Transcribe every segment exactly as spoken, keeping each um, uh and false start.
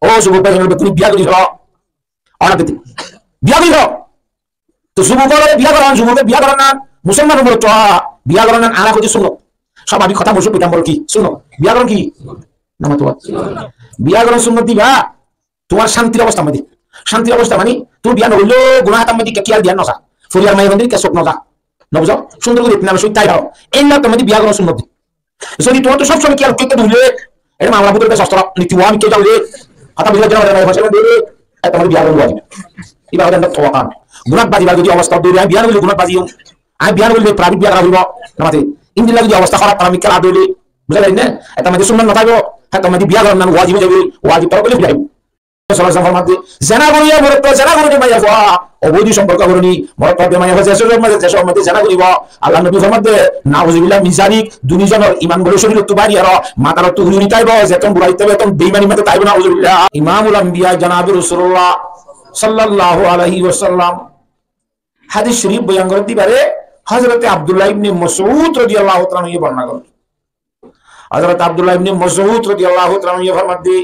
Ó zubok bái, bekkúne biya gorí félo. Óra dite. Biya gorí félo. Tó zubok ókkole biya goron, zuboke biya goron na, musolman umorot tó biya goron na, añára hoiye sunnot. Sábabik hotá, moucuk hoitam bolo ki? Sunnot. Biya goron ki? Nama tuwa. Biya goron sunnot diba. Tuáñr cántir obostá maze. Cántir obostá mani, tuñí biya no goille, guná hátar maze kiyal diyan no za. Foriyar maiya fuain dóre kiyal suk no za. No buzo? Cúndor gorí itminanor sóhit táki faro. Ei lát maze biya goron sunnot de. Zodi tuáñr tó sob somoi kiyal ukkí ukkí dóile, ere mamala bútore de sostor niti wá ami kiyal dóile, hotá buzí faijjó né, maiya fuain dóile, ere tuáñr biya goron wajib. Ibar hotá enda tuwa kan. Gunát bazibar zodi obostá dóile, ami biya no goille gunát baziyum. Ami biya no goille private biya gora foribo. Namate, indilla zodi obostá hóraf, ami kiyal dóile, buzá zar né? Ere maze sunnot no tákibo, ere maze biya goron nan wajib ói zaibo, wajib torok goille fidaibo. Sallallahu alaihi wasallam formade, zena goríye morot fua, zena goríye maiya fua, oboid somporko goríye, morot fua be maiya fua, ze sob maze, ze sob maze zena goríbo. Allar nobi formade, nauzubillah min zalik, duni zonor iman bole córirottú bari ar matarottu uri uri táibo, zeton burai táibo, eton beimani maze táibo, nauzubillah. Imamul Anbiya janabe Rasulullah sallallahu alaihi wasallam hádis corif boyan gorer de ibare Hozrote Abdullah ibne Masud rodiyallahu taala anhu ye bornona gorer. Hozrot Abdullah ibne Masud rodiyallahu taala anhu ye formade,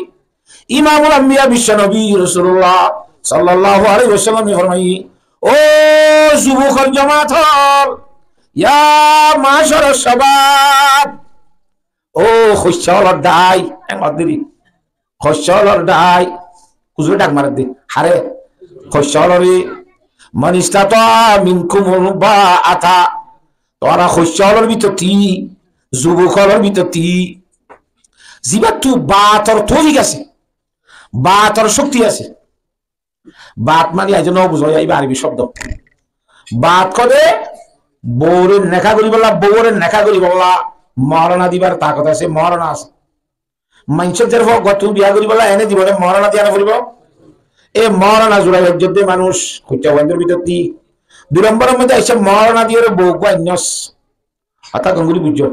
Imamul Anbiya bicco nobi Rasulullah sallallahu alaihi wasallam ye formaiye, "Ó zubokor jomaat ól, ya ma'shar ash-shabab, ó hoicca ólor dhai, en hoddiri, hoicca ólor dhai." Huzure dhak marer de, hare, hoicca ólore, "man istata'a minkumul ba'ata." Tuáñra hoicca ólor bútotti, zubok ólor bútotti, zibattu baator toufik asé, baator cókti asé. Baat mani aijja no buzó, iba Arobi cobdo. Baat hoó de, bouwore neka goríbolla, bouwore neka goríbolla, moórana dibar takot asé, moórana asé. Maincór zerfua tuñí biya goríbolla ene dibo né, moórana diya no foribo? E moórana zurai faijjó de manúic, hoicca fuaindor bútotti. Dui lomboror maze aicce moórana diyore bou gua ainnos. Hotá gom gorí buijjó.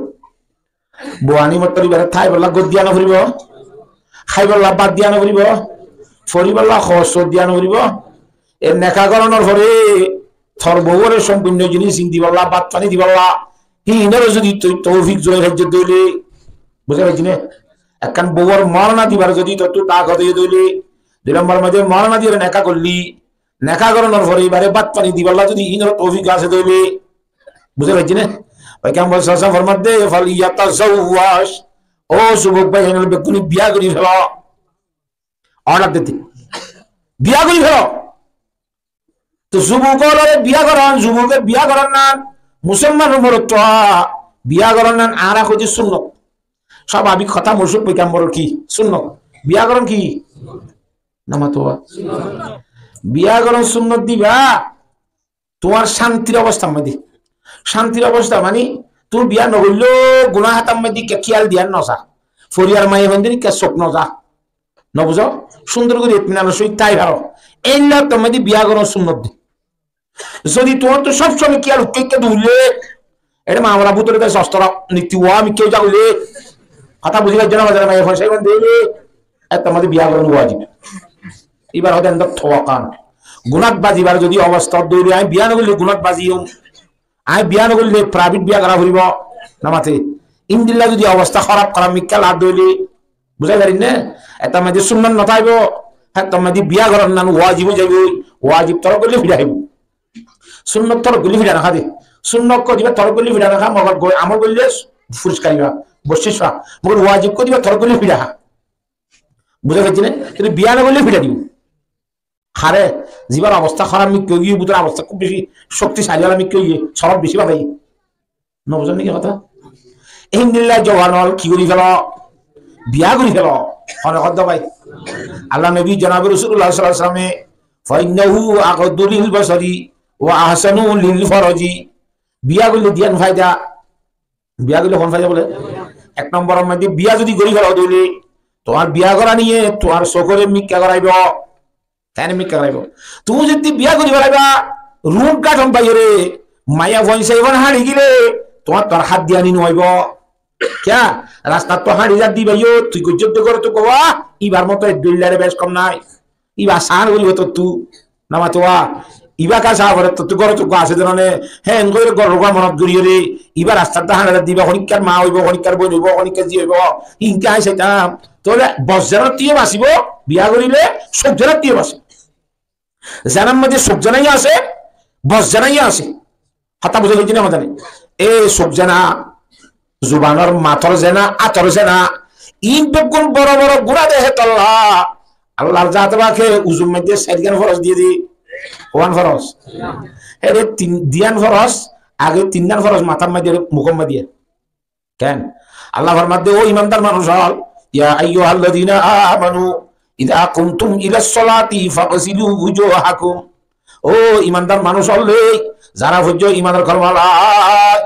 Bou ani mottor ibare táibolla gór diya no foribo? Háibolla bát diya no foribo? Foribolla hóros diya no foribo? E neka goronor fore tor bouwore sompunno jinis in dibolla, bát fani dibolla, hínore zodi tui toufik zurai faijjó de óile, buzí faijjó né? Ekkán bouwor moórana dibar zodi tottú takot óiye de óile, dui lombor maze moórana diyore neka goillí, neka goronor fore ibare bát fani dibolla zodi hínor toufik asé de óile, buzí faijjó né? Foigambor sallallahu alaihi wasallam formade, "Falyatazawwaj." Ó zubok bái, en bekkúne biya gorí félo. Order dite. Biya gorí félo. Tó zubok ólore biya goron, zuboke biya goron nan, musolman umorot tó biya goron nan añára hoiye sunnot. Sábabik hotá, moucuk hoitam bolo ki? Sunnot. Biya goron ki? Nama tuwa. Biya goron sunnot diba. Tuáñr cántir obostá maze. Cántir obostá mani, tuñí biya no goille, guná hátar maze kiyal diyan no za. Foriyar maiya fuain dóre kiyal suk no za. No buzo? Cúndor gorí itminanor sóhit táki faro. Ei lát maze biya goron sunnot de. Zodi tuáñr tó sob somoi kiyal ukkí ukkí dóile, ere mamala bútore de sostor niti wá ami kiyal dóile, hotá buzí faijjó né, maiya fuain dóile, ere maze biya goron wajib. Ibar hotá enda tuwa kan. Gunát bazibar zodi obostá dóile, ami biya no goille gunát baziyum. Ami biya no goille private biya gora foribo. Namate, indilla zodi obostá hóraf, hóraf mikká lát dóile, buzí faijjó né? Ere maze sunnot no táibo, ere maze biya goron nan wajib ói zaibo, wajib torok goille fida háibo. Sunnot torok goille fida no há de. Sunnot hoó de ibá torok goille fida no há, mogor goi-, amol goille foriskar iba, boccic fa. Mogor wajib hoó de ibá torok goille fida há. Buzí faijjó né? Tóile biya no goille fida dibo. Hare, zibar obostá hóraf mikká óiye, bútore obostá kúb beci cókti sali wala mikká óiye, sorof beci bátai. No buzón né ki hotá? Endilla juwan ól ki gorí félo? Biya gorí félo. Hone hoó de bái? Allar nobi janabe Rasulullah sallallahu alaihi wasallame, "Fa innahu aghaddu lil basari wa ahsanu lil faraji." Biya goille diyan faida. Biya goille hon faida bole? Ek nomboror maze biya zodi gorí félo de óile, tuáñr biya goraniye tuáñr sukore mikká goraibo. Kene mikká goraibo? Tuñí zodi biya gorí félaiba, ruk gathon baiyore, maiya fuain saibon hári gile, tuáñr tor hát diyani no aibo. Kiya? Rastat tó hári zar de baiyo, tui goijjot de górot uggwá, ibar moto e dhoillare bec hom nai. Iba sán gorí tottú, nama tuwa, iba ka sá gore tottú górot uggwá asé de none, hé, en gorí górot uggwá monot gorí ore, iba rastat tó hári zar de iba honikkar ma óibo, honikkar boin óibo, honikkar zi óibo, inke añí saitam. Tóile bos zenattú basibó, biya goríle suk zenattú basibó. Zenar maze suk zena asé, bos zena asé. Hotá buzá faijjó né hotá nái? E suk zena, zubanor, mator zena, ator zena, in beggún boro boro guná de hétolla. Allar zate pake uzur maze sairgán foros diye de. Koán foros? Ere tin, diyan foros, age tinnan foros matar maze, mukor maze. Ken? Allah formadde, "Ó imandar manúc ól, ya ayyuhalladzina amanu, idza qumtum ilas solati faghsilu wujuhakum." Ó imandar manúc ól, zara foijjó imanor kolima la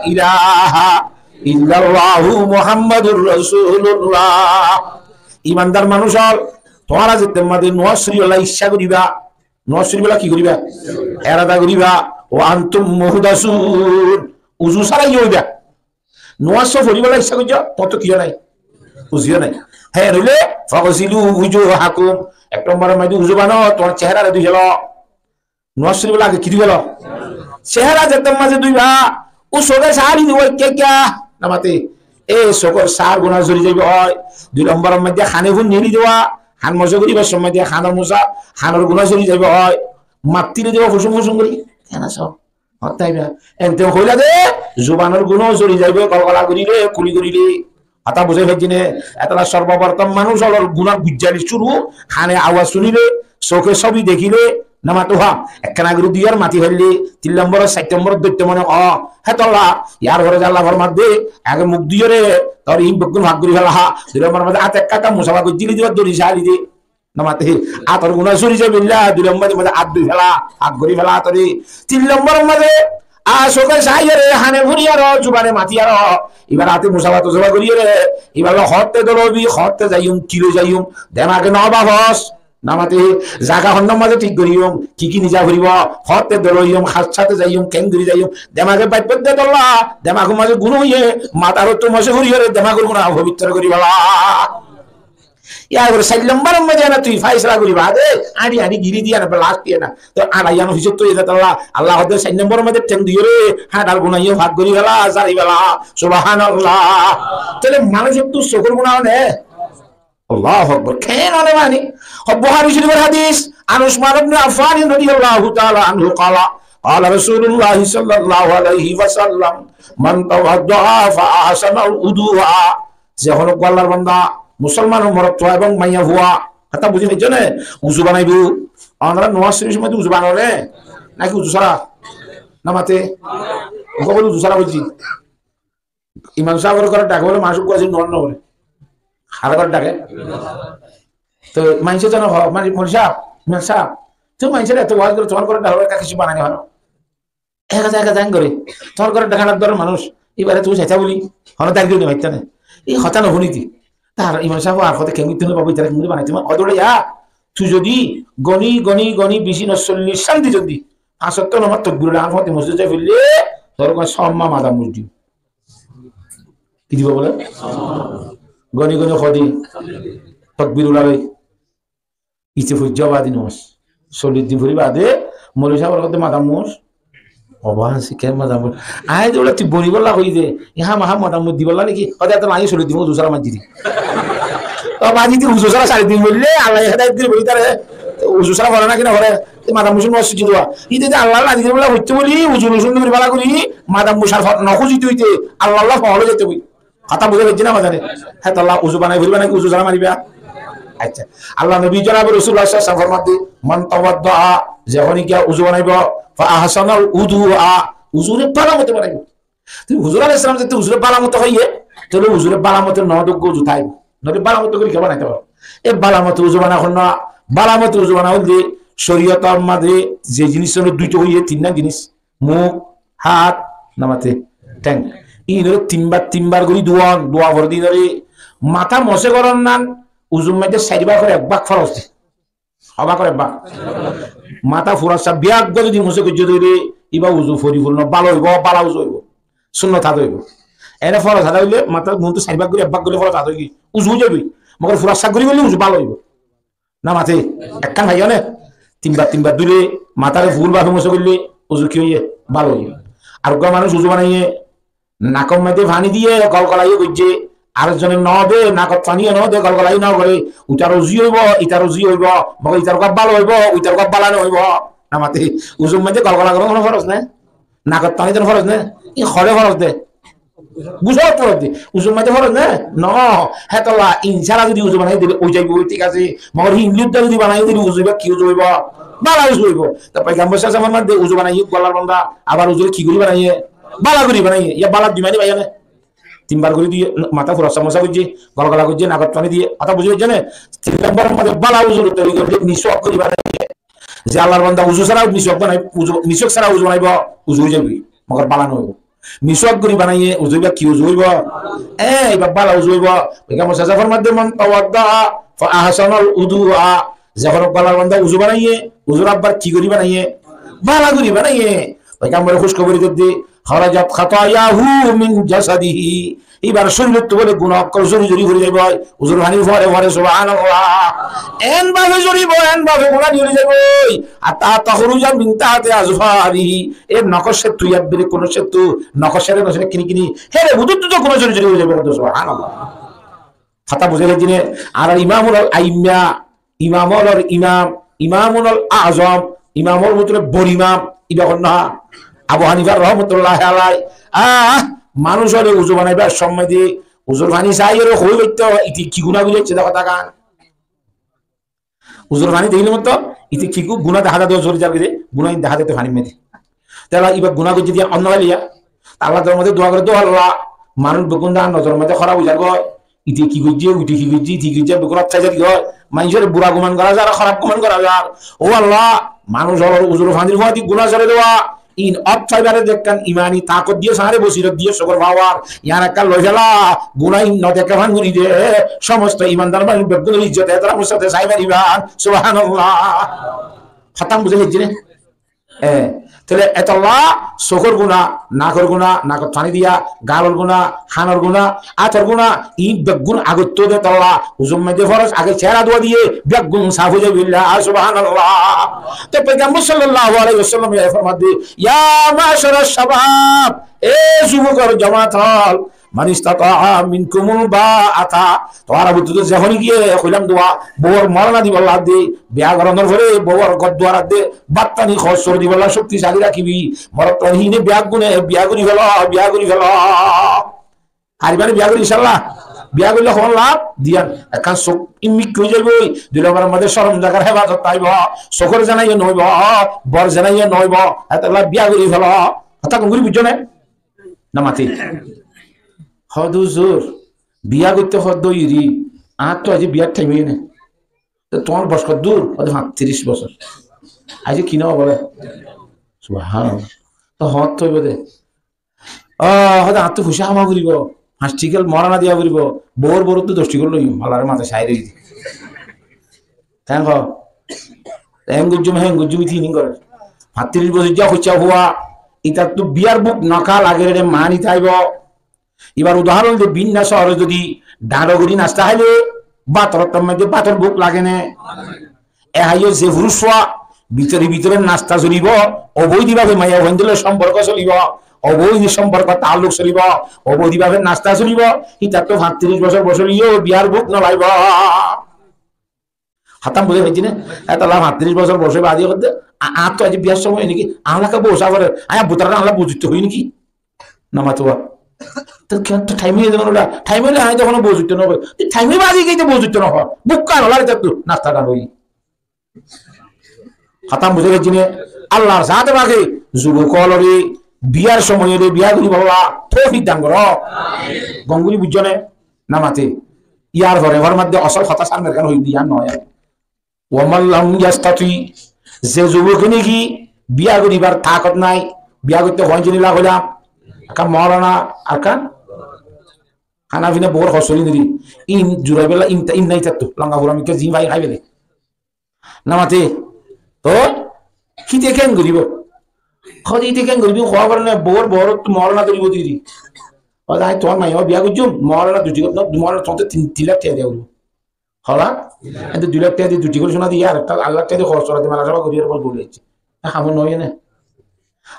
ilaha illallahu Muhammadur Rasulullah. Imandar manúc ól, tuáñra zettó maze nomaz foribálla icca goríba, nomaz foribálla ki goríba? Erada goríba, wa antum muhdasun. Uzu sára óiba. Nomaz foribálla icca goijjó, tuáñr tó kiyó nái? Uzu yó nái. Hé, noóile, "Faghsilu wujuhakum." Ek nombor maze uzu bano, tuáñr sehéra re dúi félo. Nomaz foribálla age ki dúi félo? Sehéra zettó maze dúiba, ó sóke sári dibo, ke ke? Namate. E sókor sár guná zori zaibo ói. Dui nombor maze hane fúinni diba, han mosa goríbar somot de hanor mosa, hanor guná zori zaibo ói. Mattile dibo fusung fusung gorí. Kena só? Hotá iba. Ente hoila de, zubanor guná zori zaibo, golgola goríle, kuli goríle. Hotá buzá faijjó né? Etolla sorboprotom manúc ólor guná gujjali cúru, hane awaz fúnile, sóke sóbi dekíle, namate há, ekkena gorí dui ar mati faille, tin lombor, sair lombor, dóitto mone ó, hétolla, yar fore Allah formadde, age muk diyore, tor in beggún fak gorí féla há, dui lombor maze át ekká ekká musafa goijjili diba, dóri sári de. Namate, ator guná sóri zaibolla, dui lombor maze át dúi féla, fak gorí féla atore. Tin lombor maze, a sóke saiyore, hane fúniyore, zubane matiyore, ibar ate musafa tusafa goríyore, ibar loi hotte dolobi, hotte zaiyum, kile zaiyum, demage no bafos. Namate, zaga honnor maze thík goríyum, ki ki niza foribo, hotte doloiyum, har sáte zaiyum, kengori zaiyum, demage baibodde dolla, demagor maze guná óiye, matar ottu mose fúniyore, demagor guná fobittor gorí féla. Yar fore sair lombor maze ena tui faisala gori bade, añçi añçi giri diya na, belas diya na. To añçai yan fisot to eda talla, Allah hoódde sair lombor maze theng diyore, hañçar guná yo fak gori féla, sari féla. Subhanallah. Tóile manúcottu sokor guná ne? Allahu Akbar. Ken ne mani? Ó Bukhari Shorifor hadis, an Usman ibn Affan radiyallahu ta'ala anhu qala, qala Rasulullah sallallahu alaihi wasallam, man tawadda'a fa ahsanal wudu'a. Ze hono Allar banda, musolman morotfua ebong maiyafua, hotá buzi faijjó né? Uzu banaibo. Onora nomaz foribor somot uzu bano né? Naki uzu sára? Namate? Uzu sára hoiye. Imam sábor góre dake bole, manúc uggwá asé, nomaz no fore. Har góre dake? To manúce to no hoó, mani, "Moloi sáb, imam sáb, tui manúcor eto waz goró, tuáñr góre dake bole, kissú banai no faro." Eka eka eka gore. Tor góre dhánar dóro manúc. Ibare tui saita buli. Hono dárgil no maitta ne. Ei hotá no fúniti. Tar imam sáb ar hotá kengori tui babu itara kengori banai tui ma hotá bole ya. Tui zodi goni, goni, goni beci no sollic santi zodi. Asor to nomaz tokbir ula an foti mosjid zai felle. Tor góre somma mada mosjid. Ki dibo bole? Goni, goni hodi. Tokbir ula bai. Ite foijjó badi nomaz. Sollic din fori bade, moloi sábor hotá mada mos. Oba, si ke mada mos. Añí de ula tui boni bolla hoi de. Iha maha mada mos di bolla naki? Hotá to añí sollic din uzu sára manzi di. O badi di uzu sára sari din bolle, Allah e hedayet dire boli tare. Uzu sára fore naki no fore? Te mada mos no sujud wa. Ite de Allah Allah di bolla hoitte boli, uzu no sunni boli bala gori, mada mos ar no huji tuite, Allah Allah folo jete boli. Hotá buzi faijjó né, buzá nai? Hé, tolla uzu banai foriba naki uzu sára mariba? Accá. Allar nobi jonabe Rosulullah sallallahu alaihi wasallam formadde, "Man tawadda'a", ze hone giyá uzu banaibo, "fa ahsanal wudu'a", uzure bála mote banaibo. Te huzur alaihissalam zodi uzure bála mote hoiye, toile uzure bála mote no dókko uzu táibo. Noile bála mote gori kiyá banaito faro? E bála mote uzu bana honna, bála mote uzu bana hoile coriyotor maze ze jinis hone duito hoiye, tinna jinis. Muk, hát, namate, theng. Inore tinbar tinbar gori duon, duwa fore de inore. Mata mose goron nan, uzur maze sair bak or ek bak foros de. Ho bak or ek bak? Mata fura sa biyag gori di mose goijje de, iba uzu foripurno bála oibo, bála uzu oibo. Sunnot hada oibo. Ene foros hada oile, mata muntu sair bak gori ek bak gori foros hada oibo. Uzu oi jaibo. Mogor fura sa gori golle uzu bála oibo. Namate, ekkán faiyó né? Tinbar tinbar dule, matare ful bafe mose goille, uzu ki oiye? Bála oiye. Ar uggwá manúc uzu banaiye, nakor maze fani diye, golgolaiye goijje, Ar zone no de, nakot faní no de, golgola no gore, utar uzu óibo, itar uzu óibo, mogor itar uzu bála óibo, uitar uzu bála no óibo. Namate, uzur maze golgola gorón hono foroz ne? Nakot faní don foroz ne? I hore foroz de. Gusol foroz de. Uzur maze foroz ne? No. Hétolla inshallah zodi uzu banai dile ói zaibo, thík asé. Mogor hindut zodi banai dile uzu óibo, ki uzu óibo? Bála uzu óibo. To Poigambor sallallahu alaihi wasallam de uzu banaiye, golgolar banda, abar uzu ki gori banaiye? Bála gori banaiye. Ya bála dui mani baiya ne? Tin bar gori diye, mata fura samosa goijje, golgola goijje, nakot faní diye, hotá buzi faijjó ne? Tin lombor maze bála uzu toli goijje, miswak gori banaiye. Ze Allar banda uzu sára miswak banai, uzu, miswak sára uzu banaibo, uzu ói zaibo, mogor bála no óibo. Miswak gori banaiye, uzu iba ki uzu óibo? E, iba bála uzu óibo. Poigambor sallallahu alaihi wasallam formade, "Man tawadda'a fa ahsanal wudu'a." Ze hono Allar banda uzu banaiye, uzu abbar ki gori banaiye? Bála gori banaiye. Poigambore kúcbori de, "Kharajat khatayahu min jasadihi." Ibar córirottú bole guna okkol zori zori fori zaibo. Uzur faní fore fore, subhanallah. En bafe zoribo, en bafe guna zori zaibo. Hatta takhruja min tahti azfarihi. E nokor settú, ya bere kono settú, nokor sere nosere kini kini. Here buduttú to guna zori zori fori zaibo, subhanallah. Hotá buzi faijjó ne? Ar imamul aimma, imam ólor imam, imamul azam, imam ólor bútore bor imam, iba hon na? Abu Hanifa rahmatullahi alaih. Ah, manúcore uzu banaibar somot de uzur faní saiyore hoi faitto, ite ki guna gori aiccé de hotá gan. Uzur faní dekíle motto, ite ki gu-, guna dahá zaibo, zori zaibo de, guna dahá zaibo fanír maze. Tala iba guna goijje de onnó baliya. Allar dorbar maze dua gore de, "Allah, manúc beggún de nozor maze hóraf ói zar goi. Ite ki goijje, uite ki goijje, ite ki goijje, beggún ottacari goi. Manúcore bura guman gora zar, hóraf guman gora zar. Ó Allah, manúc ólor uzur fanír fuañti guna sori dewa. In ot faibare de ekkán imani takot diyo, sáre bosirot diyo, sogor fawar. Iyan ekkán loi fela, guna in no deké fán gori de. Somosto imandar manúc beggúnor izzot, ehtaramor sáte sai fariban." Subhanallah. Hotá buzi faijjó ne? E, tale etolla sokor guna, nakor guna, nakot faní diya, galor guna, hanor guna, ator guna, in beggún agottú de tolla, uzur maze foroz, age sehera dua diye, beggún saf ói zaibo. Subhanallah. To Poigambor sallallahu alaihi wasallam e formade, "Ya ma'shara shabab, e zubokor jomaat ól, man istata'a minkumul ba'ata." Tuáñrar bútottu ze hone giyé, hoilam dua, bouwor morona dibolla de, biya goronor fore bouwor gor duarat de, bát faní hóros gori dibolla cokti sali rakibi. Morot hine biya gune, biya gori felo, biya gori felo. Fariba né biya gori, inshallah? Biya goille hon laf? Diyan. Ekkán suk imik ói zaibo, dui lombor maze corom zagar hefazot táibo, sokor zenaiye no óibo, bor zenaiye no óibo, etolla biya gori felo. Hotá gom gori buijjó né? Namate. Hoó de huzur, biya goitte hoó de iri, añáttu aijja biyar thaim óiye né. To tuáñr boyos hoddúr? Hoó de fañtiríc bosór. Aijja ki no bole? Subhanallah. To hoó de óibo de. Ó, hoó de añáttu foicá hama foribo, fañs tikel morona diya foribo, bour bourottu doc tikel loiyum, Allar maze sair óiye de. Keén hoó? Eén goijjum, heén goijjum, ite inín gorer. Fañtiríc bosóijja hoicca fua, itattu biyar buk noka lager de mani táibo. Ibar udahoron de Binna cóore zodi dhañdho gori nasta háile, bátor ottór maze bátor buk lage né? E háiye ze furuc fua, bútore bútore nasta solibo, oboid bábe maiyafuain dóilla somporko solibo, oboid somporko taalluk solibo, oboid bábe nasta solibo, itattu fañtiríc bosór boiyos óileyo biyar buk no laibo. Hotá buzí faijjó né? Etolla fañtiríc bosór boiyos óibo, aijja hoó de, a-, añáttu aijja biyar somoi niki, añára ki bou sá gorer, añí bútore añára bou zuitto hoi niki? Namate. To ki, to thaim óiye de, thaim óile añí de hono bou zuitto no hoi. To thaim óiye de, aijja ki to bou zuitto no hoi. Buk kan olar itattu, nasta kan ói. Hotá buzí faijjó né? Allar zate pake zubok ólore biyar somoi de biya goribolla toufik dan goro. Gom gori buijjó né? Namate. Yar fore, fore maze de asol hotá samne ekkán hoiyum de, yar no yar. Wa man lam yastati, ze zuboke niki biya goribar takot nai, biya goitte hoijon zene laf hoilam, ekkán morona, ekkán hana fina bour hóros óile niri, in jurai bela in, in nai tattu, langa fura mikka zin fai hái fele. Namate, to, hite keén goribo? Hoó de hite keén goribo, hoó fore né, bour, bour morona doribo diri. Hoó de, añí tuáñr maiya biya goijjum, morona dui tikel, no, morona tuáñre tin, tin lak tiya diya foribo. Hola? Ente dui lak tiya di dui tikel sona di, ar ekta ar lak tiya di hóros gora di, mala saba gori, ar bol boli aicce. E ham no óiye né?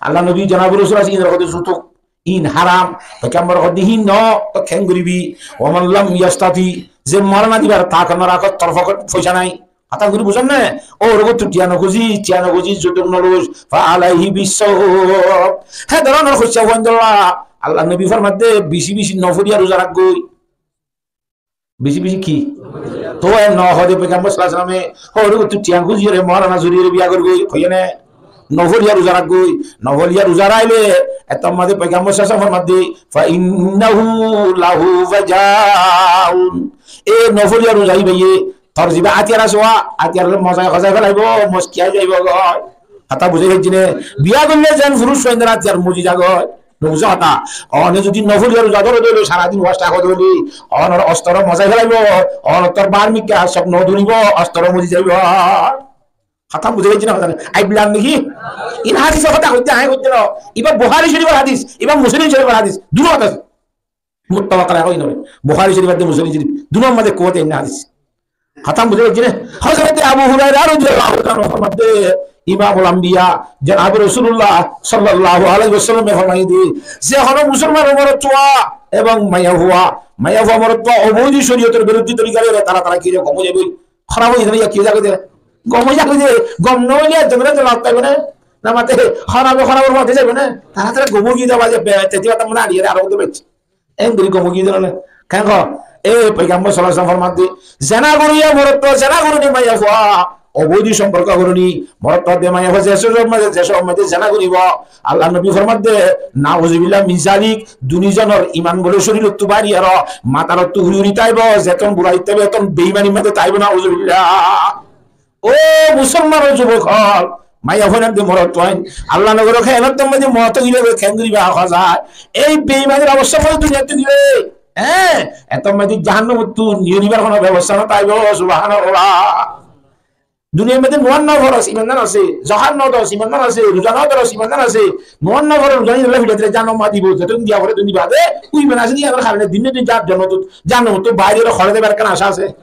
Allar nobi, janabe rosul asé, inore hoó de zutuk. Iín háram. Foigambore hoódde híin no, toi keén goribi? Wa man lam yastati, ze mora no dibar takot no raké, tor fokete foisa nai. Hotá gori buzón né? Ór uggwá ttu thiañ no kúzi, thiañ no kúzi, zuduk no lois, fa alaihi bissawm. Hé dóronor hoiccá fuain dólla, Allar nobi formaidde, beci beci nofoliya ruza rakgói. Beci beci ki? Toi e no hoóde Foigambor sallallahu alaihi wasallame, ór uggwá ttu thiañ kúziyóre mora no zoriyóre biya gorgói, hoiyé né? Nofoliya ruza rakgói, nofoliya ruza raile, ettór mazé Foigambor sallallahu alaihi wasallame formaidde, fa innahu lahu wajaun. E nofoliya ruza ibáye, tor ziba átiyar asé, átiyar loi mozai hozai felaibo, moskiyai zaibo goi. Hotá buzí faijjó né? Biya goille zen furuc fuaindor átiyar mozi zagói. No buzó hotá? One zodi nofoliya ruza dóre dóre, sara din wasta hode hode, onor ostoro mozai felaibo, onor tor bar mikka sob no duribo, ostoro mozi zaibo. Hotá buzí faijjó né? Hotá nai? Aiblar niki? Iín hádis hotá hoitté, añí hoitté no. Ibá Buhári Corifor hádis, ibá Muslim Corifor hádis, duno hotá asé. Muttafaq alaihi hoói no. Buhári Corif ar de Muslim Corif, dunor mazé kuwwat e inna hádis. Hotá buzí faijjó né? Hozrote Abu Huraira radiyallahu ta'ala anhu formaidde, Imamul Ambiya, janabe Rosulullah sallallahu alaihi wasallame formaiyé de, ze hono musolman morotfua ebong maiyafua, maiyafua morotfua oboidi coriyotor biruddhi torikare tara tara ki re gom ói zaiboi. Hóraf ói zaiboi, ki ói zaiboi de? Gom ói zaiboi de. Gom no óile ekzonore de lab táibo né? Na mate hóraf, hórafor fode zaiboi né? Tara tara gom ói giyé de, baade be-, teti bata mone ariyore aro de bej. Endilla gom ói giyé de na? Keén hoó? E Foigambor sallallahu alaihi wasallam formaidde, zena goriya morotfua, zena goróni maiyafua, oboidi somporko goróni, morotfua de maiyafua, ze sómot mazé, ze sómot mazé zena goribo, Allar nobi formaidde, nauzubillah min zalik, duni zonor iman bole corirottú bari aro, matarottu uri uri táibo, zeton burai táibo, eton beimanir mazé táibo, nauzubillah. Ó musolmanor zubok ókkol, maiyafuain ar de morotfuain, Allah no goré, kiyamot or maze moot óile keén goriba hozai? Ei beimanir obostá duniyat gile, hé, etor maze jahannamottu niyoribar hono bebosta no táibo, subhanallah. Duniyar maze nomaz no foros, iman no asé, zakat no dos, iman no asé, ruza no dos, iman no asé, nomaz no foros, ruza no foros, jahannamot dibo, zetun diya fore tun diba de, ui iman asé de, iyanor karone din din jahannamottu, jahannamottu baire hore de bar kan asá asé.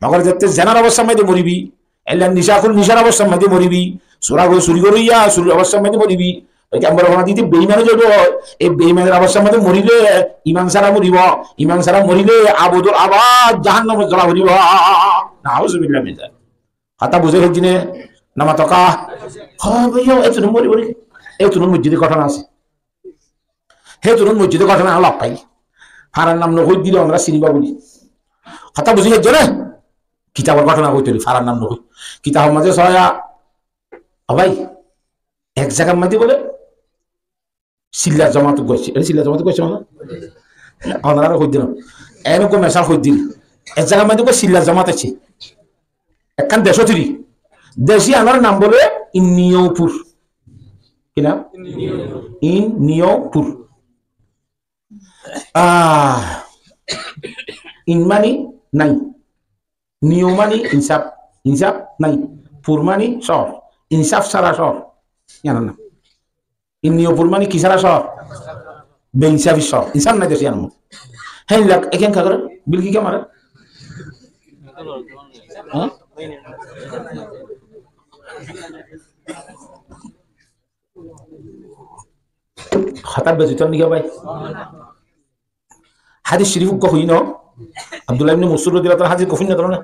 Mogor zette zenar obostár maze moribi, ella nisa hol nisar obostár maze moribi, sura gori suri goriya, surir obostár maze moribi. Oi ki ambar hona dite beiman oi zaibo, ei beimanir obostár maze morile iman sára moribo, iman sára morile abadul abad jahannamot zola foribo. Nauzubillah min zalik. Hotá buzí faijjó né? Namatoka. Hó baiya, etunu mori mori. Etunu mosjide ghotona asé. Hetunu mosjide ghotona lab pai. Farar nam no hoi dile onora siniba buli. Hotá buzí faijjó né? Kitabor ghotona hoi tuli, farar nam no hoi. Kitabor maze soya, o bhai, ek zagar maze bole Sillar jomat goiccé. Ere sillar jomat goiccé mane? Onorare hoi dilam. Ene ekko mesal hoi dil. Ek zagar maze ekko sillar jomat asé. Ekkan dec tiri. Dec iyanor nam bole Inniyopur. Ki nam? Inniyopur. Ah, in mani nai. Niyo mani insaf, insaf nai. Pur mani cóor, insaf sára cóor. Iyanor nam. Inniyopur mani ki sára cóor? Beinsafi cóor. Insaf nai dec iyanor. Héin lak, e keén ka gore? Bilki ke mare? Há? Hotá buzí faijjó né bái? Hadis shorif uggwá hoiyí no? Abdullah ibne Mas'ud radiyallahu ta'ala anhu hadis uggwá hoiyí no, hono?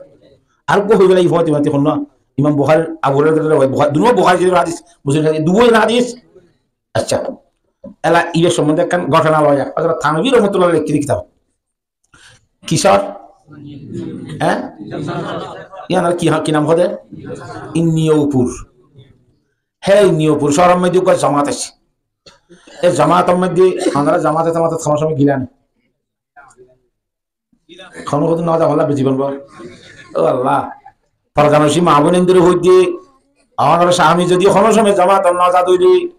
Ar uggwá hoi gele, i foti foti hono? Imam Bukhari, Abu Hurairah, Bukhari, duwá Bukhari shorif hadis, Muslim hadis, duwá na hadis? Accha. Ela ibar sombonde ekkan ghotona loya. Hozrot Thanvi rahmatullah alaih lekí de kitab. Kisor? Há? Iyanor ki, ki nam hode? Inniyopur. Hé Inniyopur cóoror maze ekko jomat asé. E jomator maze, onora jomat, jomatot hono somoi gila né? Hono hodin no za holla beci bon bor. O Allah. Pordanocin ma boin endilla hoidde, onora sami zodi hono somoi jomatot no za de óile,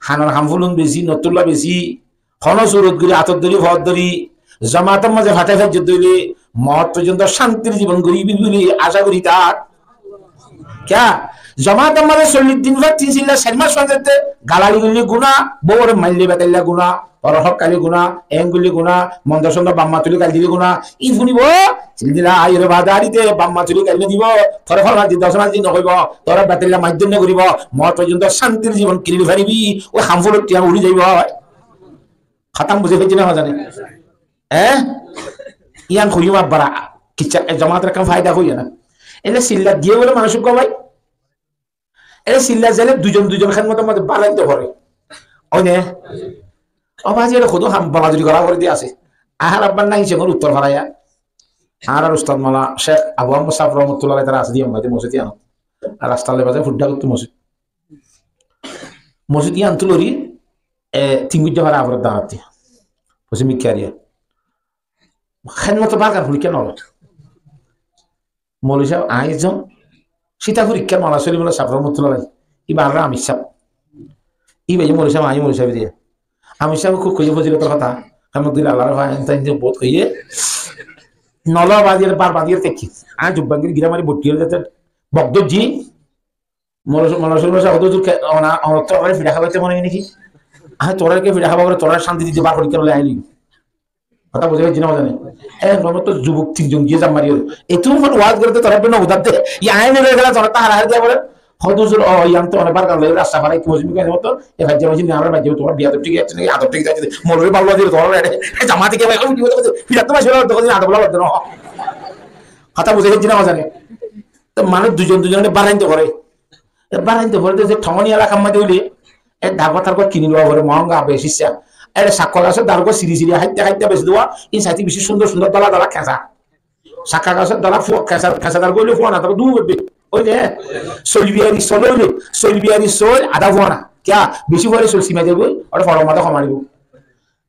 hanor ham fulun beci, notulla beci, hono surot gori, atot dori, fot dori, jomator maze fatai faijjó de óile, moot foijjonto shantir jibon goribi buli asha gori tak. Kiya? Jomator maze sollic din fat, tin silla sair mas fat zette, galali goille guna, bouwore maille betaille guna, tor hok kaile guna, en goille guna, mondo sondo bamma tuli gail dile guna, i funibo, sildila aiyore bade arite bamma tuli gail no dibo, tore hol hadi dos hadi no hoibo, tore betaille maidor no goribo, moot foijjonto shantir jibon kiri faribi, oi ham fulo tiya uri zaibo. Hotá buzí faijjó né, hozane? Eé? Yián hoiyum abbara, kissá, e jomator ekkán faida hoiyé na. Ene silla diye bole manúic gom ói. Ene silla zaile duizon duizon hédmotor mazé bálain to fore. Ói né? Ó bazi, ere hodún ham boladuri gora fore de asé. Añár abbar nai Sengor Uttor Faraya. Añárar ustad Mola Sheikh Abu Ammar Saf Rahmatullah Alaih tara asé de, ammá de mosjid yián. Ar rastar loi bazar fudda gotto mosjid. Mosjid yián tulori, e, tin gujja fara afor danotti. Fosim Mikki Ariya. Hédmot barkar furikká no olo. Moloi sáb, añí zon, sita furikká Mola Solim Mola Saf Rahmatullah Alaih. Iba añárar amir sáb. Iba ye moloi sáb, añí moloi sáb diye. Amir sáb kúb hoiye fozilotor hotá. Alhamdulillah, Allar fa, enta enta bout hoiye. Nolo badir, bar badir tekki. Añí jubban giri gira mari botti ói zate. Bok dojji. Mola, Mola Solim sáb hodún ke, ona, ona torare fida hábaite mone niki? Añí torare ke fida hába gore, torare cánti dite bar furikká loi aili. Hotá buzí faijjó né, hozane? E, motor to zubok tinzon giyé zam mari óre. Etú fán waz goré de torá bena udar de. Iyan ene gela torá ta hara hara diya bole. Hodún huzur, o, iyan to onek barkar loi rasta farai ki mozmi kene motor. E faijja mozmi amra faijja torá biya to thík asé, adob thík asé. Molori bála dile torá ede. E jamate ke bái, o, ki bole, firat to bái, adab bála de no. Hotá buzí faijjó né, hozane? To manúic duizon duizonore bárainte fore. E bárainte fore de, ze thongoni elakar maze óile, e dargua targua kini lowa fore, mohónga beci sá. E sakka gasór dargua siri siri háitte háitte beci dewa, in saite beci sundor sundor dola dola kesa. Sakka gasór dola fu-, kesa, kesa dargua óile fuana dargua dú óibe. Óile, solbiyari sol óile, solbiyari sol ada fuana. Kiya, beci fuaile sol sima zaibo, ore foror maze homa dibo.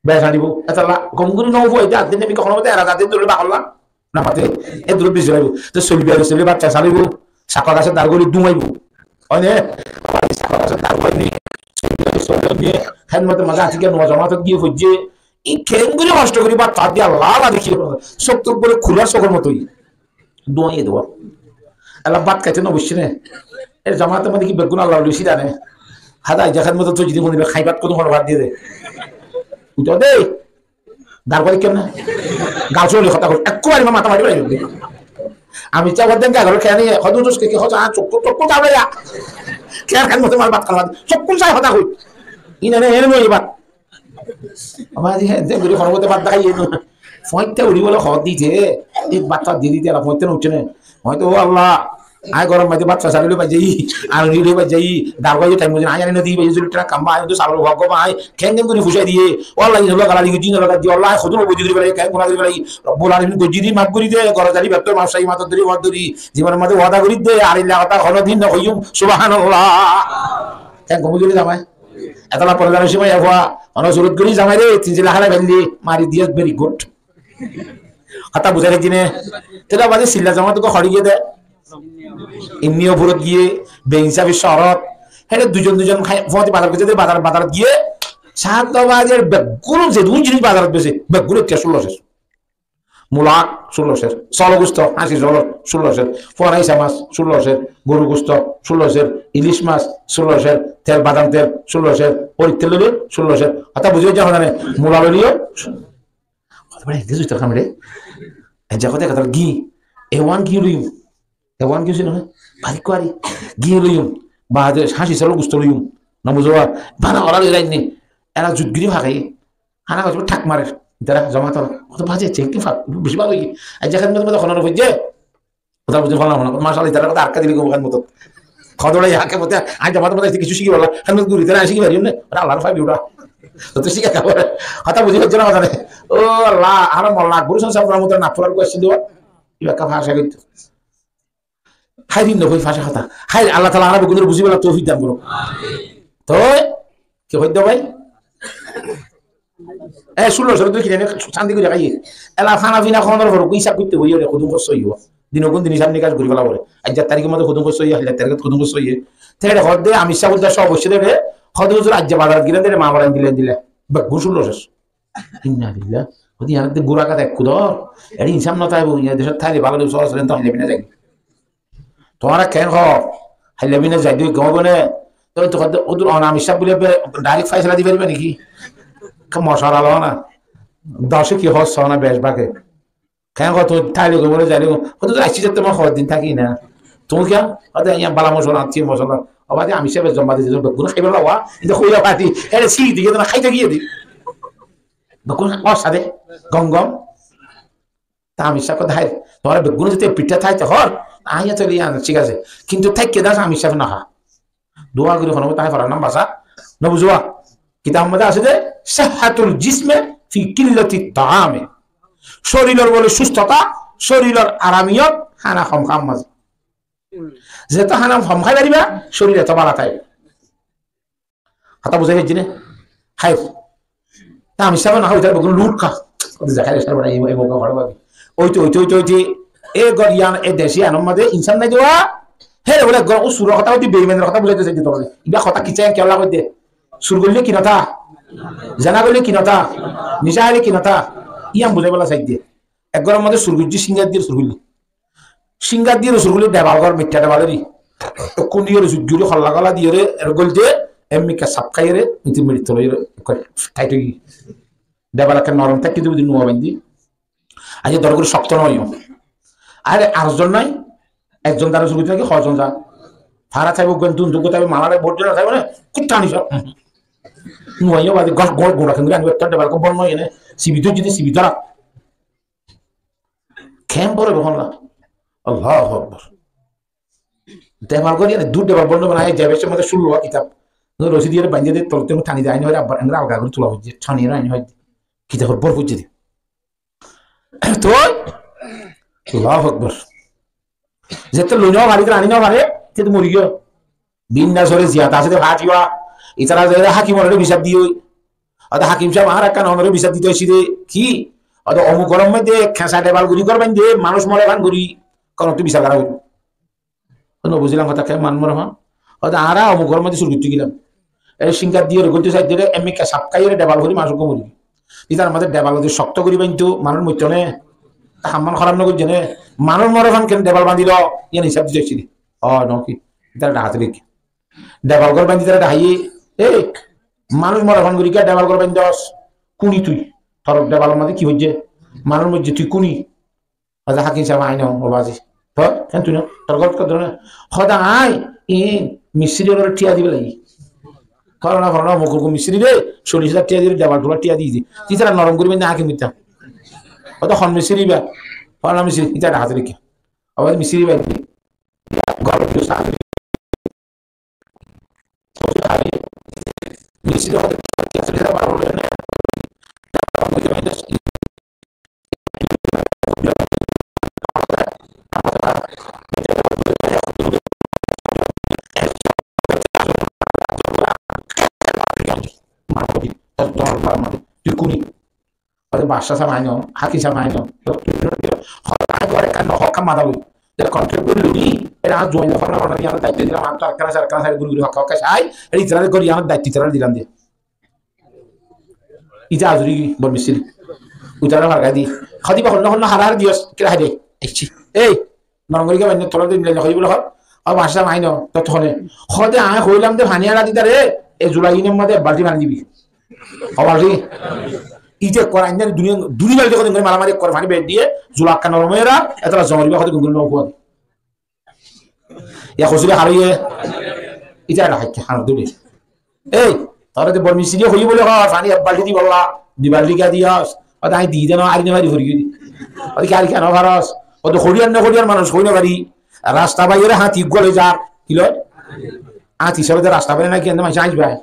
Beci dibo. Etolla gom gori no fuaite, adde nebi hono mate era zade dole bakolla. Na fate, e duro bisi laibo. Te solbiyari sole bacca salibo, sakka gasór dar gori dumaibo. Ói né? Sakka gasór dar gori ni, solbiyari sole ni, hédmotor maze ati giyé, nomaz jomatot giyé foijje. I kengori hosto gori bát fat diye Allah, Allah dekí. Sók tok bole kular sókor moto. Duwaiye duwa. Allah bát kaite no boijje né. E jomator maze ki beggún Allah uli sida né. Hada aijja hédmotot to jodi kono haibat kono kono bát diye de. Uto de. Dar gori kiyá na? Gal sóli hotá hoiye. Ekku bari ma mata mari félaiye. Ami chá hoddé gal gori kiyá ni, hodún tus ke ki hotá, chokku, chokku jabói ya. Kiyá kan mote mar bát kala. Chokku sai hotá hoi. Ine ne, ene no ibat. Ama di hen, den gori hono mote bát dakai ene. Foitte uri bole hot dite. Ek bát ta di dite, ala foitte no utte ne. Hoito, "O Allah, añí gorom maze bát fesari loi baijjai, aroni loi baijjai, dar gori thaim mozin añí ani no di, baijjai zulu tera kamba, añí to salor hok gom añí, ken ken gori fusai diye, o Allah, ino loi galali gori, ino loi diye, Allah, añí hodún obodi gori félai, ken guna gori félai, Robbul Alamin gori di, maf gori de, gora zali, bettor maf sai, mator dori, maf dori, zibonor maze wada gori de, ar illa hotá hono din no hoiyum, subhanallah." Ken gom gori zamai. Etolla pore zamai, sima ya fua, ono surut gori zamai re, tin zila halai felli, mari diye, very good. Hotá buzá faijjó né? Te da bade silla jamaat ko hori giyé de. Imni uforot giyé, beinsafi shorot. Hene duizon duizon khai, foti bazar goijjé de, bazar, bazarot giyé. Sat baze beggún zedún jinis bazarot bese, beggún ekka sullo ser. Mula sullo ser. Solo gusto, hasi solo, sullo ser. Fuana isa mas, sullo ser. Goru gusto, sullo ser. Ilis mas, sullo ser. Tel, badam tel, sullo ser. Orit tel loi, sullo ser. Hotá buzí faijjó né? Mula loi, Hotá bari, this is the comedy. E je hotá, hotá gí, e wan gí loiyum. E wan gí sino na? Bari kuari. Gí loiyum. Bade hasi solo gusto loiyum. Na buzo? Bana ora loi raini. Era jut giri fagai. Hana gotó thak mare. Dara jama tora. Hotá baje chek ki fak. Beci bála loiye. E je hotá motó hono foijje. Hotá buzí faillám na. Mashallah, itarar hotá arkka dile gom, hédmotot. Hodóra yake bote, añí jamator maze aisé kessú cíki faillám. Hédmot gori, itarar añí cíki fariyum né? Ore Allar fai biuta. Tó cíki ekebare. Hotá buzí faijjó né, hotá né? Ó Allah, añára Molla Akbor Hussain sáb rahmatullah naffurar gua asíl de. Iba ekka fása goitto. Háire no hoi fása hotá. Háire Allah taala añára beggúnore buzíbolla toufik dan gorouk. Toi, ki hoiddé bái? E, sullo sór dóri kiné sandi gorí háiye. Ela hána fina honor for, hísab goitté hoiye, hodún hórso óiye. Dino gún din hísab nikas gorí fela fore. Aijjar tarikor modde hodún hórso óiye, haillar tarikot hodún hórso óiye. Te ere hoódde, amir sáb uddá só boiccé de ere, hoódde huzur aijja bazarat gilám de ere, ma bazarat gilám dile. Beggún sullo sór. Inna lillah. Hoódde, iyanor de gura gata ekku dor. Ere insaf no táibo, iyan decot táile bála de, só só ento hailla bina zai. Tuáñra keén hoó? Hailla bina zai de gom óibo né? Toi to hoódde, udur ona amir sáb buli be-, direct faisala di fariba niki? Ke mocuwara lo na. Doce ki hoó, só na bec báge. Keén hoó tuñí táile gom óibo né, zaile gom? Hoódde, aiccí zette mo hoddin táki na. Tuñí keén? Hoódde, iyan bála mocuwara, añtí mocuwara. Ó bade amir sábe zomma de, zomma de, beggún háibolla wa, inde hoila bade, ere sí de, inde háite giyé de. Beggún hoór sáde, gom gom. Te amir sáb hoódde, "Háir, tuáñra beggúne zodi e piṭṭá táito hoór, aññí yó tóile yián thík asé. Kintu táikke de amir sábe no há." Dua gorí honó motá aññí forar nam basá, no buzó? Kitab or modde asé de, "Sihhatul jismi fi qillati taami." Córilor bóle sustota, córilor aramiyot hána hom hár mazé. Zeto hána hom hái fariba, córir eto bála táibo. Hotá buzái faijjó né? Háir. Te amir sábe no há, ítara beggún lut há. Óite, óite, óite, óite, e gór yián, e dec yián or modde insaf nai de. Hére bóle ek gór ó suror hotá hoitó, beimanor hotá buzái faijjó de. Ibá hotá kissá yián kiyólla hoódde? Sur goille ki no tá? Zena goille ki no tá? Nisa háile ki no tá? Yián buzái bolla saidde. Ek gór or modde sur goijjé, singar diyóre sur goillé. Singar diyóre sur goillé, debal gór, miṭṭha debal eri. Ekkún diyóre, zuk diyóre, holla gola diyóre, ere goildé, emmika sap háiyore, ítara meçir tole ere, ekkán ṭait ói giyé. Debal ekkán norom táikke de, nuwa baindí. Aijja dor gorí cokto no óiyo. Are ar zon nai, ek zon dare sur goitté naki, hoi zon za? Fara táibo, guen dun dun táibo, malare bot diyóre táibo né, kutta ani sa. Nuwa yo bade, gor, gor, gora kengori ani, ekta debal gór bon no óiye né, sibi dóijje de, sibi dóra. Ken boro be honla? Allahu Akbar. Debal gori ene dur debal bondo banai, jebe se mate sullo kitab. No rosi diyore bainde de, tol tol tani de aine hoi, abbar engra alga gori tula hoi, tani aine hoi. Kitab bor hoi de. Toi Allahu Akbar. Zette loi no fare, ani no fare, te to mori giyo. Binna sore ziyada asé de fatiwa. Itara zaiyore hakim ore bisar diyoi. Ode hakim sáb, añára ekkán onore bisar dito aiccí de. Ki? Ode omuk gorór moidde kesa debal gori gor bainde, manúc more fán gori. Kono tu bisar gara gori. No buzilam hotá, ke manúc more fán? Ode añára omuk gorór moidde sur goitte gilam. E singar diyore goitte saidde re, emmika sap háiyore debal gori manúc gori. Itar moidde debal gori cokto gori bainto, manúc moitto ne? Hamman horaf no goijje ne? Manúc more fán ken debal bandilo? Iyan hisab dito aiccí de. O, no ki? Itar dahate lekki. Debal gor baindi tara dahaiye, e, manúc more fán gori kiya debal gor baindos? Kuni tui? Tor debal or maze ki hoijje? Manúc moijje, tui kuni? Hoda hakim sáb aino, o bazi. Hoi, hen tui no, tor gor kor doro na. Hoda ai, e, mistiri ore tiya dibe lagi. Korona, korona, mukul ko mistiri de, chollic házar tiya dibe, debal tula tiya diye de. Tui tara norom gori baindi hakim gori ta. Hoda hon mistiri ba, hon mistiri, ita dahate lekki. O bazi mistiri ba. Tui kuni? Ore bacca sáb aino, hakim sáb aino. Hotá añí gori ekkán no hokka mata loi. Ze contract gori loi, era añár zuain fana fana, añí daitto dilam, añí to ekkán sára ekkán sára guri guri hokka hokka sai, era itarare gori añár daitto itarare dilam de. Ita azuri bor mistiri. Uitarare fargai di. Hadi ba honna honna hara hara diyos, kira hade. Ecci. Ei, Norongori ke bani tola de milai hoi bole hor. O bacca sáb aino, to hone. Hode añí hoilam de fani ara dita re, e zula inor maze ek balti fani dibi. O balti. Ite kora inda duni, duni balti hode ngori maramari kore fani bed diye, zula ekka norom era, etara zomori ba hode gunguri no kuwa. Ya hosire haroye. Ite ara hakke, hano duni. Ei, tore de bor mistiri hoi bole hor, fani ek balti di bolla, dui balti ga diyos. Ode añí di de no, ari no fari fori goi di. Ode ki ari keno faros? Ode horiyar no horiyar manúc hoi no fari. Rasta bai ore hati gole zar. Ki loi? Hati sábe de rasta bai na ki ende manúc añí bai.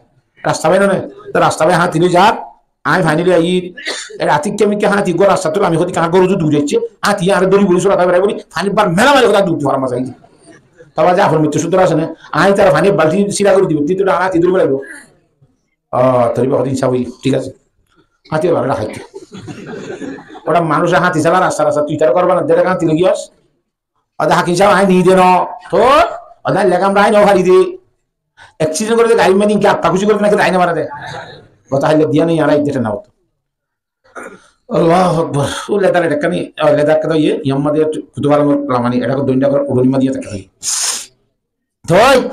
Rasta bai na ne? To rasta bai hati loi zar. Añí fani loi aiyir. E rati ke mi ke hati gole rasta to ami hoti kaha goro du duri ecce. Hati are dori boli sura ta berai boli. Fani bar mela mela hota duri fara maza aiyir. Taba za hor mitu sudra asé ne. Añí tara fani balti sira gori dibo. Tui to hati dori berai bo. Ah, tor iba hotá insaf óiye, thík asé. Hati bar ora haitto. Ora manúc hati sala rasta rasta, tui tar gor bana dere hati loi giyos. Ode hakim sáb añí ni de no. To, ode lega amra añí no fari de. Accident gore de gari mani inke atta kuci gore de naki añí no mara de. Hotá haile diya nei, ara idde na hoto. Allahu Akbar. O ledar eta kani, o ledar kata iye, yamma de kutubar lamani, eta ko doinda kor, uroni ma diya ta kani. Toi.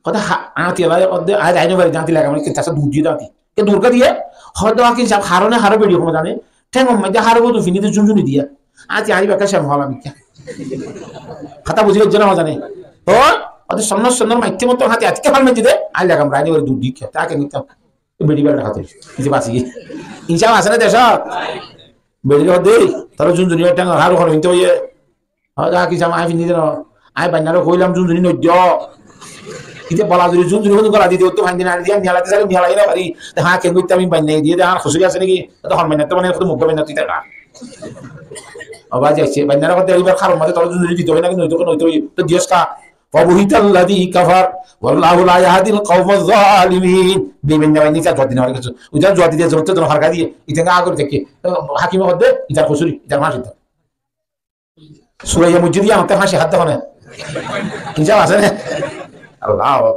Hode ha-, añti ala, hode añti aino bari, añti laga mane, kintu asa dur diye añti. Ke dur ka diye? Hode akin sab harone haro bedi hono jane. Tengor maze haro bodu fini de zunzuni diya. Añti añi baka sem hola mikka. Hotá buzi gojje na jane. To, hode sonnor sonnor maitte moto añti añti ke fal maze de, añi laga mane aino bari dur diye. Ta ke nita. Beçi bela dhákate. Ite basi. Insaf asé né decót? Beçire hoó de, "Tore zunzuni or théng or haru hon finte hoiye?" Hoó de, "Hakim sáb, añí finni de no. Añí bainnare hoilam zunzuni no diyo." Ite bola zuri zunzuni hon gola dite, ottu faindi nari diya, niyalai de sale niyalai no fari. Te há, ken goitte ami bainna diye de, añár hosuri asé naki? Te hon bainna, te mane hoto mugga bainna tui taka. O bazi asé, bainnare hoó de, "Ibar haron maze tore zunzuni dito hoiye naki noito, noito hoiye?" Te diyos ka? فبهت الذي كفر والله لا يهدي القوم الظالمين. Be bainna bainni ita zuwab dina fare kessú. Ita zuwab dite zuwab to harka diye. Ita ga agor teke. Hakime hoó de, itar hosuri, itar fáñsi do. Suraiya mujjid ya ante fáñsi hadde hone. Insaf asé né? Allahu Akbar.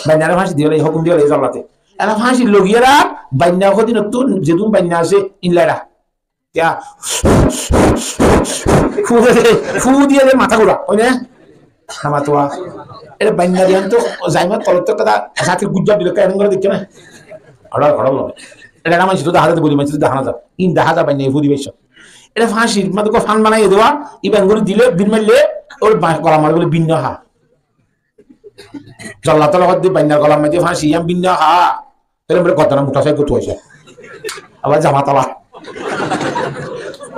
Bainnare fáñsi diye, hukum diye, zollate. Ela fáñsi logiyera, bainna hodinottú, zedún bainna asé, in lera. Ya. Fú diye, fú diye de matá gura, ói né? Namatuwa. Ere bainna diyan to zaima tolot to kada, sati gujjar dile ka, en gura dekhe na. Oda, oda bolo. Ere na manchi to dahá za, boli manchi to dahá na za. In dahá za bainna fú diye baisso. Ere fáñsi, mane ko fan banai dewa, iban guri dile, bin maille, or ba-, gola mare bole bin no há. Zollate hoó de bainnar golar maze fáñsi, iyan bin no há. Ere bole gordana muta sai gotu aise. Abar jama tala.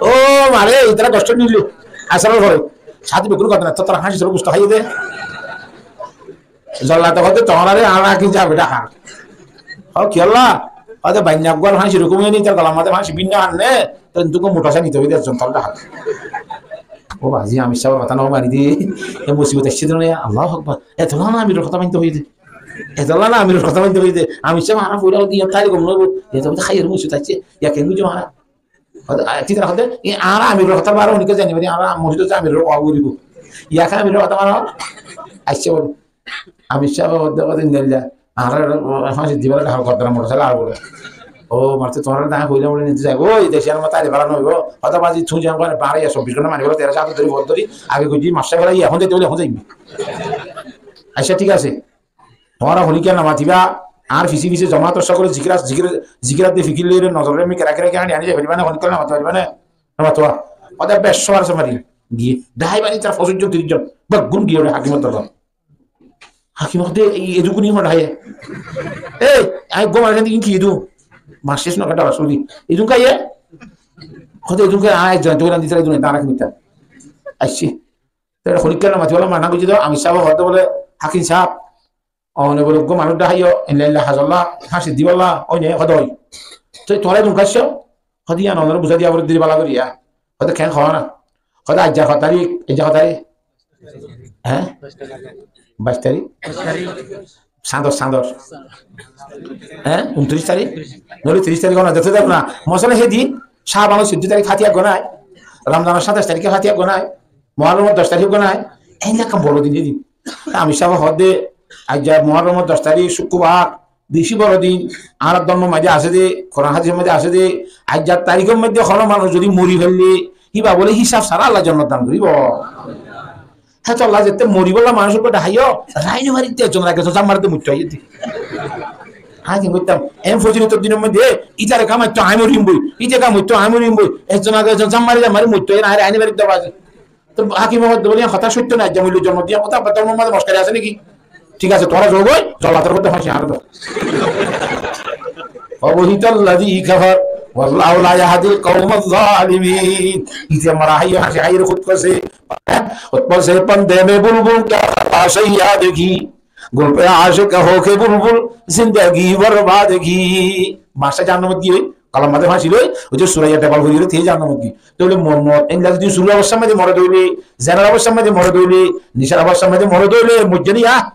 O mare, itara gosto nile. Asar fore. Sati bekkún gordana, to tara fáñsi solo gusto haiye de. Zollate hoó de, "Tuáñrare añára ki zabe dahá?" Hoó, "Kiyólla?" Hoó de, "Bainna uggwar fáñsi rokom óiye ni, itar golar maze fáñsi bin no há ne, te tuáñrare muta sai nite hoiye de, ekzon tala dahá." O bazi, amir sábor hotá no mani de. E musibot aise de ne, Allahu Akbar. Etolla na amiror hotá mante hoiye de. Etolla na amiror hotá mante hoiye de. Amir sáb añára foila hoó de, iyan taile gom no óibo. Iyan to hoiye de, "Háiyor musibot aise. Iyan ken gujjo añára?" Hoó de, a, ki tara hoó de, e, añára amiror hotá baro honikka zani bari, añára mosjidot amiror waz goribo. Iyan ke amiror hotá baro aise bole. Amir sáb hoó de, hoó de, "Innalillah." Añára fáñsi dibar dahá gordana muta sai ar bole. O mare, tuáñrare dahá hoilam bole nite zai. Ói, dece ar mata aile bála no óibo. Hotá bazi tui zan gora bara ya sobbic gonta mani bole, tero sáto dori, bol dori. Age goijji mare sai bole, ehón zaite bole, ehón zaibi. Aicca, thík asé. Tuáñra honikka no matiba, añár fise fise jomator sokole zikir, zikir, zikir adde fikir loi nozor loi ami kera kera ki ani ani zai fariba ne, honikka no mati fariba ne? No matuwa. Ode bec sobar somari giye. Dahái bani tar fosíc zon, tiríc zon. Beggún giye ore hakimor dorbar. Hakim hoó de, "E, edún kuni mora haiye?" "E, añí gom asé de, in ki edún?" Mas shes no kata rasuli. "Edún kaiye?" Hoó de, "Edún kaiye, añí zan to hoilam de, edún, edún, edún, edún." Aicca. Te honikka no mati bole mana goijje de, amir sáb hoó de bole, "Hakim sáb, one bole uggwá manúc dahaiyo, illa illa hazolla, fáñsi dibolla, ói ne, hoó de ói. Te tuáñra edún kaiyo?" Hoó de, "Iyan onore buzái diya foribo de bála gorí." Hoó de, "Ken hoó na?" Hoó de, "Aijja ho tarík, aijja ho tarík?" Há? Baic tarík? Sáñdor, sáñdor. Há? Untiríc tarík? Noóile tiríc tarík hoó na, dete deb na. Mosala, hédin Cabanor soiddo tarík Fatiha uggwá nai, Romzanor sataic taríke Fatiha uggwá nai, Muharromor doc tarík uggwá nai, endilla ekkán boro din hédin. Amir sábe hoó de, aijja Muharromor doc tarík, cukkurbar, beci boro din, añárar dormor maze asé de, Kuran hádisor maze asé de, aijjar tarikor maze hono manúc zodi mori faille, híba bole hísab sára Allah jonnot dan goribo. Hétolla zette moribolla manúc uggwá dahaiyo, rai no fari de, ekzonor age ekzon zam mari de, moitto aiyé de. Añí ki goittam? En fozilot or dinor maze, itare ka maitto, añí morim boi, ite ka maitto, añí morim boi, ekzonor age ekzon zam mari, zam mari moitto aiyé, añí rai no fari de bazi. To hakime hoó de bole, "Iyan hotá soitto na, aijja moille jonnot diya hotá, abar dormor maze moskari asé naki?" Thík asé, tuáñra zogói, zolator hoó de fáñsi añáre do. فبهت الذي كفر والله لا يهدي القوم الظالمين. Ite mara haiye, fáñsi haiye, hut korse. Hut korse, "پرندے میں بلبل کیا تماشہ یاد کی، گل پہ عاشق ہو کے بلبل زندگی برباد کی۔" Baccá jahannamot giyé, golar maze fáñsi loi, ói de Suraiya tebal fori giyé, te jahannamot giyé. Tóile mor, mor, endilla zodi suror obostar maze more de óile, zenor obostar maze more de óile, nisar obostar maze more de óile, moijjé ni ya?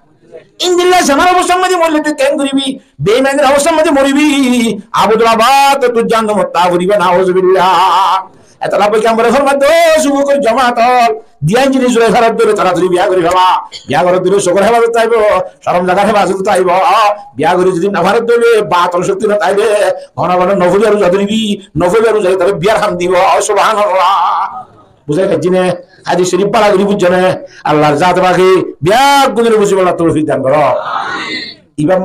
Endilla zenor obostar maze morile tui ken goribi? Beimanir obostar maze moribi. Abodul abad tui jahannamot táki foribi, nauzubillah. Etolla Foigambore formaiye de, o zubokor jomat ol, diyan jinis zodi faros dóre, toratori biya gori fela. Biya gorer dóre sókor hefazot táibo, corom zagar hefazot táibo. Biya gori zodi no faros dóre, ba tor cokti no táile, gono gono nofol ruza dóribi, nofol ruza dóri biyar ham dibo. Subhanallah. Buzái faijjó né? Hadis corif bála gori buijjó né? Allar zate pake biyaggúnore buzibálla toufik dan goro. Ibar